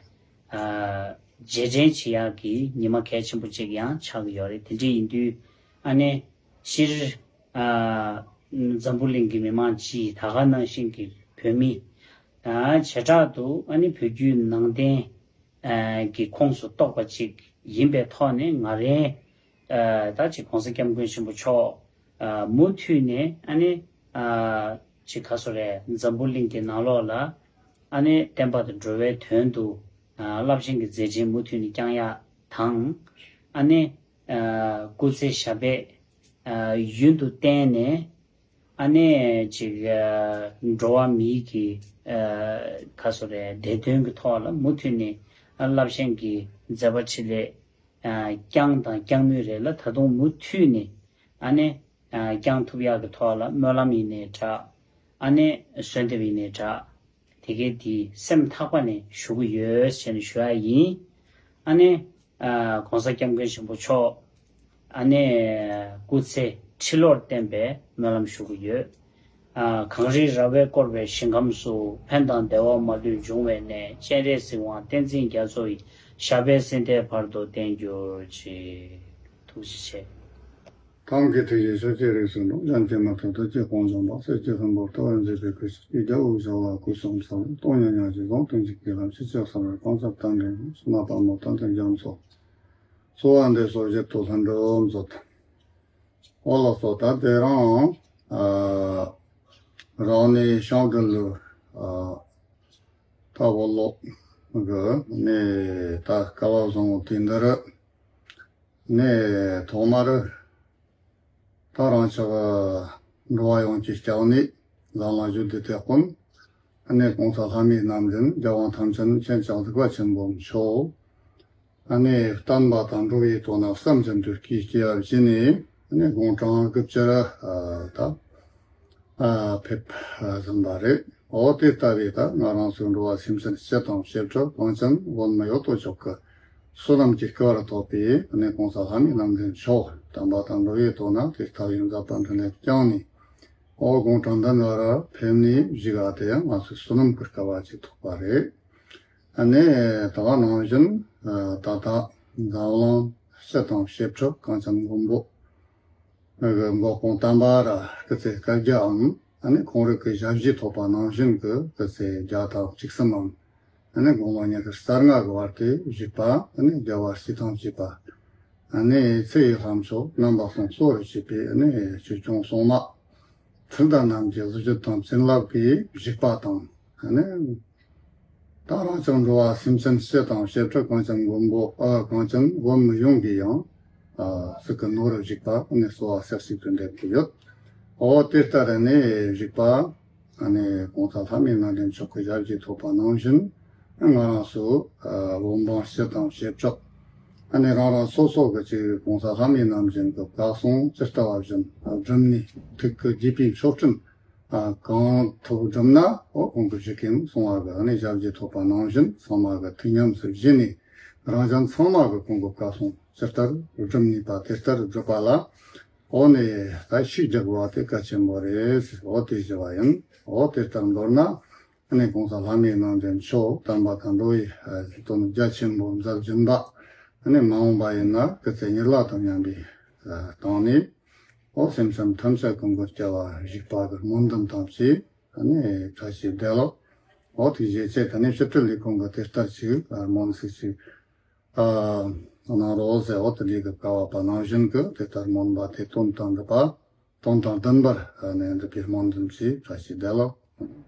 ཨ་རྗེས་དྲན་བྱེད་ཡག་གི་ཉི་མ་གལ་ཆེན་པོ་ཅིག་ཡང་ཆགས་ཀྱི་ཡོད་རེད། དེ་འདྲ་ཡིན་དུས་ཨ་ནི་སྤྱིར་ཨ་འཛམ་བུ་གླིང་གི་མི་མང་སྤྱི་ད་ག་ནང་བཞིན་གྱི་བོད་མི་ཨ་བྱེ་བྲག་ཏུ་ཨ་ནི་བོད་བརྒྱུད་ནང་བསྟན་ཨ་གྱི་ཁོངས་སུ་གཏོགས་པ་ཅིག་ཡིན་པའི་ཐོག་ནས། ང་རའི་ཨ་ད་ཅིག་༸གོང་ས་༸སྐྱབས་མགོན་ཆེན་པོ་མཆོག་ཨ་མུ་མཐུད་ནས་ཨ་ནི་ཨ་ཅིག་ག་རེ་ཟེར་དགོས་རེད། འཛམ་བུ་གླིང་གི་ནང་ལོགས་ལ་ཨ་ནི་བསྟན་པ་དང་འགྲོ་བའི་དོན་དུ་ཨ་རླབས་ཆེན་གྱི་མཛད་འཕྲིན་མུ་མཐུད་ནས་བསྐྱང་ཡག་དང་། ཨ་ནི་ཨ་སྐུ་ཚེ་ཞབས་པད་ཨ་ཡུན་དུ་བརྟན་ནས། ཨ་ནི་ཅིག་ཨ་འགྲོ་བ་མིའི་གི་ཨ་ག་རེ་ཟེར་དགོས་རེད། བདེ་དོན་གྱི་ཐོག་ལ་མུ་མཐུད་ནས་ཨ་རླབས་ཆེན་གྱི་མཛད་པ་འཕྲིན་ལས་ཨ་བསྐྱངས་དང་བསྐྱང་མུས་རེད་ལ། ད་དུང་མུ་མཐུད་ནས་ཨ་ནི་ཨ་བསྐྱང་ཐུབ་ཡག་གི་ཐོག་ལ་སྨོན་ལམ་ཡིན་ནའི་འདྲ། ཨ་ནི་གསོལ་འདེབས་ཡིན་ནའི་འདྲ། དེ་གའི་དེ་སེམས་ཐག་པ་ནས་ཞུ་གི་ཡོད་ཟེར་ནས་ཞུ་ཡ་ཡིན། ཨ་ནི་ཨ་༸གོང་ས་༸སྐྱབས་མགོན་ཆེན་པོ་མཆོག་ཨ་ནི་སྐུ་ཚེ་ཁྲི་ལོར་བརྟན་པའི་སྨོན་ལམ་ཞུ་གི་ཡོད། ཨ་གངས་རིའི་ར་བས་བསྐོར་བའི་ཞིང་ཁམས་སུ། ཕན་དང་བདེ་བ་མ་ལུས་འབྱུང་བའི་གནས། སྤྱན་རས་གཟིགས་དབང་བསྟན་འཛིན་རྒྱ་མཚོ་ཡི། ཞབས་པད་སྲིད་མཐའི་བར་དུ་བརྟན་གྱུར་ཅིག། ཐུགས་རྗེ་ཆེ། གང་གི་ཐུགས་རྗེ་ཆོས་ཀྱི་རིགས་སུ་འགྲོ། གཞན་གྱིས་མི་ཐུབ་བདུད་ཀྱི་དཔུང་འཇོམས་པ། གསེར་གྱི་སྲིན་པོ་ལྟ་བུར་མཛད་པའི་སྐུ། ཞབས་ཀྱི་རྒྱལ་པོ་བྱ་བ་སྐུ་གསུམ་ཚང་། སྟོང་ཉིད་མྱང་བྱེད་ཟུང་དུ་འཇུག་པའི་ལམ། ཞི་བྱེད་གསང་བའི་གང་ཟག་དམ་པའི་ངོ་བོ། བསོད་ནམས་དཔལ་མོ་དང་ལྡན་རྒྱ་མཚོ། གསོལ་བ་འདེབས་སོ་བཞེད་དུ་ལྷུན་གྲུབ་མཛོད། འོ་ལགས་སོ། ད་དེ་རིང་ཨ་རང་ནི་ཤང་གི་ལུ་ཨ་ཐ་བོ་ལོ་གི་ནི་ད་སྐལ་བ་བཟང་བོ་དེ་འདི་རུ་ནས་ཐོག་མར་ད་རང་ཅག་འགྲོ་བ་ཡོངས་ཀྱི་སྐྱབས་གནས་ལམ་ལ་བཞུགས་ཏེ་དེ་ཀུན་ཨ་ནི་༸གོང་ས་ལྷ་མིའི་རྣམ་འདྲེན་རྒྱལ་དབང་ཐམས་ཅད་མཁྱེན་ཅིང་གཟིགས་པ་ཆེན་པོ་མཆོག་ཨ་ནི་བསྟན་པ་དང་འགྲོ་བའི་དོན་ལ་བསམ་ཅན་དུ་བསྐྱེད་བསྐྱེད་པ་བྱས་ནས། ཨ་ནི་དགུང་གྲངས་དགུ་བཅུ་ར་ད་ཨ་ཕེབས་ཟིན་པ་རེད། འོ་དེ་ལྟ་བུའི་ད་ང་རང་ཚོའི་འགྲོ་བ་སེམས་ཅན་སྤྱི་དང་བྱེ་བྲག་གང་ཅན་དབུ་མའི་ཡོད་དོ་ཅོག་གི་བསོད་ནམས་ཀྱི་སྐལ་བར་གཏོགས་པའི་ཨ་ནི་༸གོང་ས་ལྷ་མིའི་རྣམ་འདྲེན་མཆོག་བསྟན་པ་དང་འགྲོ་བའི་དོན་ལ་དེ་ལྟ་བུའི་མཛད་པ་འཕྲིན་ལས་བསྐྱངས་ནས། འོ་དགུང་གྲངས་འདི་ནང་ར་ཕེབས་ནས་བཞུགས་ཡ་དེ་ཡང་ང་ཚོའི་བསོད་ནམས་ཀྱི་སྐལ་བ་ཅིག་ཐོབ་པ་རེད། ཨ་ནི་ད་ག་ནང་བཞིན་ད་ལྟ་འཛམ་གླིང་སྤྱི་དང་བྱེ་བྲག་གངས་ཅན་མགོན་པོ་གི་འགོ་དཔོན་དམ་པ་ར་སྐུ་ཚེ་བསྐལ་བརྒྱའམ། ཨ་ནི་ཁོང་རང་གི་ཞབས་ཕྱི་ཐོབ་པ་ནང་བཞིན་གྱི་སྐུ་ཚེ་བརྒྱ་དང་བཅུ་གསུམ་མམ། ཨ་ནི་དགུང་ལོ་ཉི་ཤུ་རྩ་ལྔ་གི་བར་དུ་བཞུགས་པ། ཨ་ནི་རྒྱལ་བ་སྲས་དང་བཅས་པ་ ཨ་ནི་ཚེ་ཡི་ལྷ་མཆོག་རྣམ་པ་གསུམ་གཙོ་བོར་བྱས་པའི་ཨ་ནི་ཆོས་སྐྱོང་སྲུང་མ། ཚུལ་དང་རྣམ་འབྱེད་གཟི་བརྗིད་དང་བྱིན་རླབས་ཀྱི་བཞུགས་པ་དང་། ཨ་ནི་ད་རང་ཅག་འགྲོ་བ་སེམས་ཅན་སྤྱི་དང་བྱེ་བྲག་གངས་ཅན་མགོན་པོ་ཨ་གངས་ཅན་བོད་མི་ཡོངས་ཀྱི་ཡང་ཨ་གཟུགས་ཀྱི་ནོར་བུར་བཞུགས་པ་ཨ་ནི་གསོལ་བ་གསལ་བྱེད་དུ་འདེབས་ཀྱི་ཡོད། འོ་དེ་ལྟར་ཨ་ནི་བཞུགས་པ། ཨ་ནི་གོང་ས་ལྷ་མིའི་རྣམ་འདྲེན་མཆོག་གི་ཞབས་ཀྱིས་ཐོབ་པ་ནང་བཞིན། ང་རང་ཚོ་ཨ་བོད་འབངས་སྤྱི་དང་བྱེ་བྲག་ཨ་ནི་རང་རང་སོ་སོ་གི་ཅིག་གོང་ས་ལྷ་མིའི་རྣམ་འདྲེན་གྱི་བཀའ་གསུང་ཇི་ལྟ་བ་བཞིན་ཨ་བསྒྲུབས་ནས་ཐུགས་ཀྱི་དགྱེས་པའི་མཆོད་སྤྲིན་ཨ་གང་ཐུབ་བསྒྲུབས་ན། འོ་ཁོང་གི་གཞུག་གི་གསུང་བ་གི་ཨ་ནི་ཞབས་ཀྱིས་ཐོབ་པ་ནང་བཞིན་ཚང་མ་གི་ཐུགས་ཉམས་སུ་བཞེས་ནས། རང་གཞན་ཚང་མ་གི་ཁོང་གི་བཀའ་གསུང་ཇི་ལྟར་བསྒྲུབས་ནུས་པ་དེ་ལྟར་བསྒྲུབ་པ་ལ། འོ་ནི་ད་ཤུགས་རྒྱག་དགོས་པ་དེ་གལ་ཆེན་པོ་རེད། འོ་དེ་ཞུ་བ་ཡིན། འོ་དེ་ལྟར་མདོར་ན། ཨ་ནི་གོང་ས་ལྷ་མིའི་རྣམ་འདྲེན་མཆོག་དམ་པ་དང་འགྲོ་བའི་དོན་རྒྱ་ཆེན་པོ་མཛད་བཞིན་པ། ཨ་ནི་མ་འོངས་པ་ཡིན་ན་སྐུ་ཚེ་ཉེར་ལྔ་དང་མཉམ་པའི་སྟེང་ནས། འོ་སེམས་ཅན་ཐམས་ཅད་ཀུན་གྱི་སྐྱེ་བ་བཞུགས་པ་གི་སྨོན་འདུན་དང་བཅས་ཨ་ནི་བཀྲ་ཤིས་བདེ་ལེགས། འོ་ཐུགས་རྗེ་ཆེ། ད་ནི་ཕྱི་དྲིལ་ལས་ཁུངས་ཀྱི་དེ་ལྟར་ཅིག་སྨོན་ཚིག་ཅིག་ཨ། གནང་རོགས་ཟེར། འོ་དེ་འདྲའི་གི་བཀའ་ཕབ་པ་ནང་བཞིན་གྱི་དེ་ལྟར་སྨོན་པ་དེ་དོན་དང་འགྲུབ་པ། དོན་དང་ལྡན་པར་ཨ་ནི་འགྲུབ་པའི་སྨོན་འདུན་གྱིས་བཀྲ་ཤིས་བདེ་ལེགས།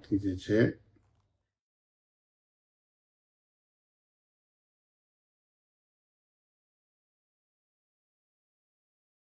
ཐུགས་རྗེ་ཆེ།